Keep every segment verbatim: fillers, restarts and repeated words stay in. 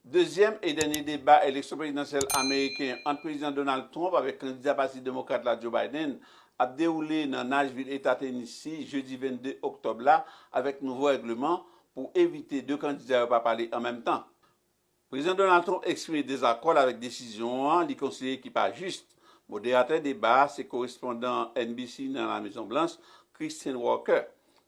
Dezyèm e dènye deba eleksyon prezidansyèl ameriken ant Prezidan Donald Trump avèk kandida Pati Demokrat la Joe Biden ap dewoule nan Nashville, eta Tennessee, jedi vennde oktòb la, avèk nouvo règleman pou evite de kandida yo pa pale an menm tan. Prezidan Donald Trump eksprime dezakò l avèk desizyon an, li konsidere ki pa jis. Moderatè deba a se korespondan N B C nan La Mezon Blanch, Kristen Walker.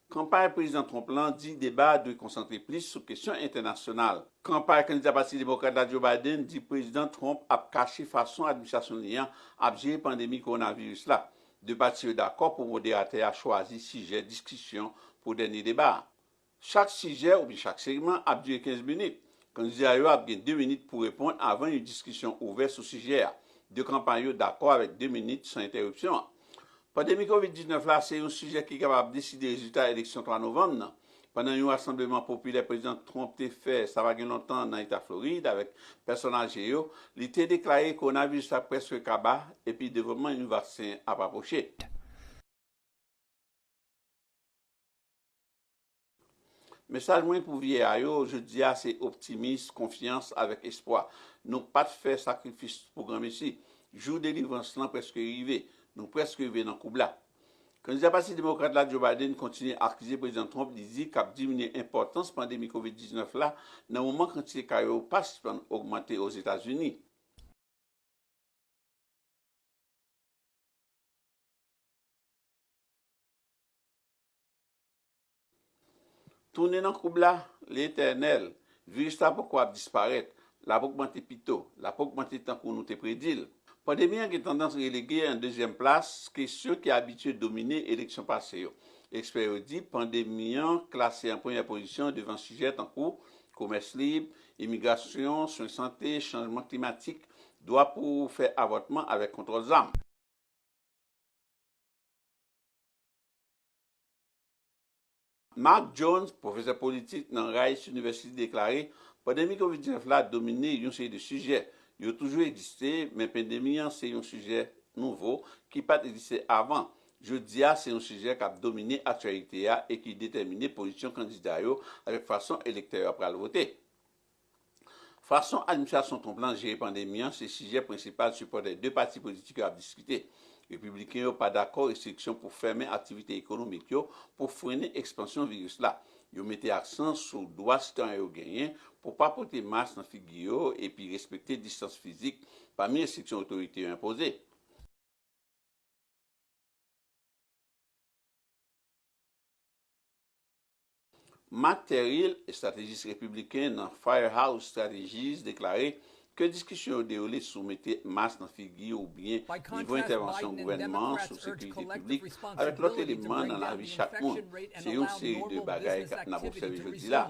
Kanpay Prezidan Trump lan di deba a dwe konsantre plis sou kesyon entènasyonal. Kanpay kandida Pati Demokrat la Joe Biden di Prezidan Trump ap kache fason administrasyon li an ap jere pandemi kowonaviris la. De pati yo dakò pou moderatè a chwazi sijè diskisyon pou dènye deba a. Chak sijè oubyen chak segman ap dire kenz minit. Kandida yo ap gen de minit pou reponn avan yon diskisyon ouvè sou sijè a. De kanpay yo dakò avèk de minit san entèripsyon an. Pandemi kovid diznèf la se yon sijè ki kapab deside rezilta eleksyon twa novanm nan. Pandan yon rasanbleman popilè Prezidan Trump te fè sa pa gen lontan nan eta Florid avèk pèsonn aje yo, li te deklare kowonaviris la prèske kaba epi devlopman yon vaksen ap apwoche. Mesaj mwen pou vye a yo jodi a se optimis, konfyans avèk espwa. Nou pa t fè sakrifis pou granmesi. Jou delivrans lan prèske rive. Nou prèske rive nan koub la. Kandida Pati Demokrat la Joe Biden kontinye akize Prezidan Trump, li di k ap diminye enpòtans pandemi kovid diznèf la nan moman kantite ka yo pa sispann ogmante Ozetazini. Tounen nan koub la, Letènèl, viris la poko ap disparèt, l ap ogmante pito, l ap ogmante tankou nou te predi l. Pandemi an gen tandans relege an dezyèm plas kesyon ki abitye domine eleksyon pase yo. Ekspè yo di pandemi an klase an premyè pozisyon devan sijè tankou komès lib, imigrasyon, swen sante, chanjman klimatik, dwa pou fè avòtman avèk kontwòl zam. Mark Jones, pwofesè politik nan Rice University, deklare pandemi kovid diznèf la domine yon seri de sijè. Yo toujou egziste, men pandemi an se yon sijè nouvo ki pa t egziste avan. Jodi a, se yon sijè k ap domine aktyalite a e ki detèmine pozisyon kandida yo avèk fason elektè yo pral vote. Fason administrasyon Trump lan jere pandemi an se sijè prensipal sipòtè de pati politik yo ap diskite. Repibliken yo pa dakò restriksyon pou fèmen aktivite ekonomik yo pou frennen ekspansyon viris la. Yo mete aksan sou dwa sitwayen yo genyen pou pa pote mas nan figi yo epi respekte distans fizik pami restriksyon otorite yo enpoze. Mark Terrill, estratejis repibliken nan Firehouse Strategies, deklare ke diskisyon yo dewoule sou mete mas nan figi oubyen nivo entèvansyon gouvènman an sou sekirite piblik avèk lòt eleman nan lavi chak moun. Se yon seri de bagay n ap obsève jodi la.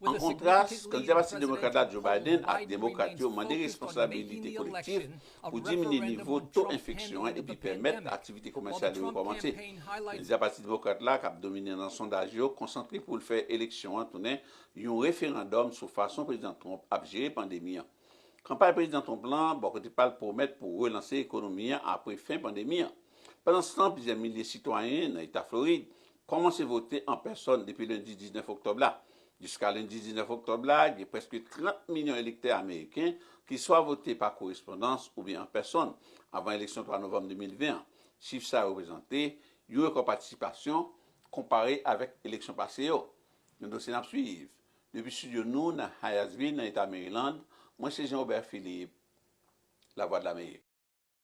An kontras, kandida Pati Demokrat la Joe Biden ak Demokrat yo mande responsabilite kolektif pou diminye nivo to enfeksyon an epi pèmèt aktivite komèsyal yo rekòmanse. Kandida Pati Demokrat la k ap domine nan sondaj yo konsantre pou l fè eleksyon an tounen yon referandòm sou fason Prezidan Trump ap jere pandemi an. Kanpay Prezidan Trump lan, bò kote pa l, pwomèt pou relanse ekonomi an apre fen pandemi an. Pandanstan, plizyè milye sitwayen nan eta Florid kòmanse vote an pèsòn depi lendi diznèf oktòb la. Jiska lendi diznèf oktòb la, gen prèske trant milyon elektè ameriken ki swa vote pa korespondans oubyen an pèsòn avan eleksyon twa novanm de mil ven an. Chif sa yo reprezante yon rekò patisipasyon konpare avèk eleksyon pase yo. Yon dosye n ap swiv. Depi estidyo nou nan Hyattsville, nan eta Maryland, mwen se Jean Robert Philippe, Lavwadlamerik.